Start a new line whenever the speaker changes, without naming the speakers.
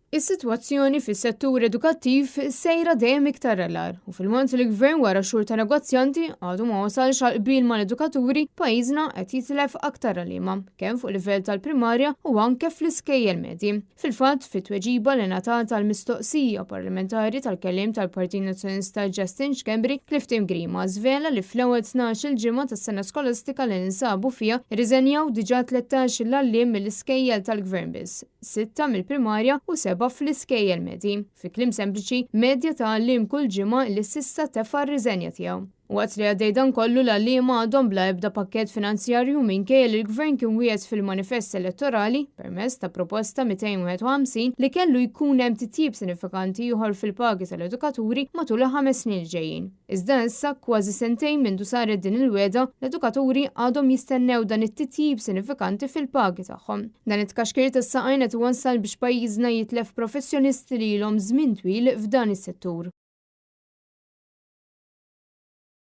Is-sitwazzjoni fis-settur edukattiv sejra dejjem iktar għall-agħar u filwaqt li l-Gvern wara xhur ta' negozjanti għadu ma wasalx għal qbil mal-edukaturi, pajjiżna qed jitlef aktar għalliema, kemm fuq livell tal-primarja u anke fl-iskejjel medji. Fil-fatt, fit-tweġiba li ngħatat għal mistoqsija parlamentari tal-kelliem tal-Partit Nazzjonalista Justin Schembri, Clifton Grima żvela li fl-ewwel 12-il ġimgħa tas-sena skolastika li ninsabu fiha rriżenjaw diġà 13-il għalliem mill-iskejjel tal-Gvern biss. Sitta mill-primarja u sebgħa fl-iskejjel medji. Fi kliem sempliċi, medja ta' għalliem kull ġimgħa li s'issa tefa' r-riżenja tiegħu. Waqt li għaddej dan kollu l-għalliema għadhom bla ebda pakkett finanzjarju minkejja li l-Gvern kien wiegħed fil-manifest elettorali, permezz ta' proposta 251, li kellu jkun hemm titjib sinifikanti ieħor fil-pagi tal-edukaturi matul il-ħames snin li ġejjin. Iżda issa, kważi sentejn mindu saret din il-wegħda, l-edukaturi għadhom jistennew dan it-titjib sinifikanti fil-pagi tagħhom. Dan it-tkaxkir tas-saqajn qed iwassal biex pajjiżna jitlef professjonisti li ilhom żmien twil f'dan is-settur.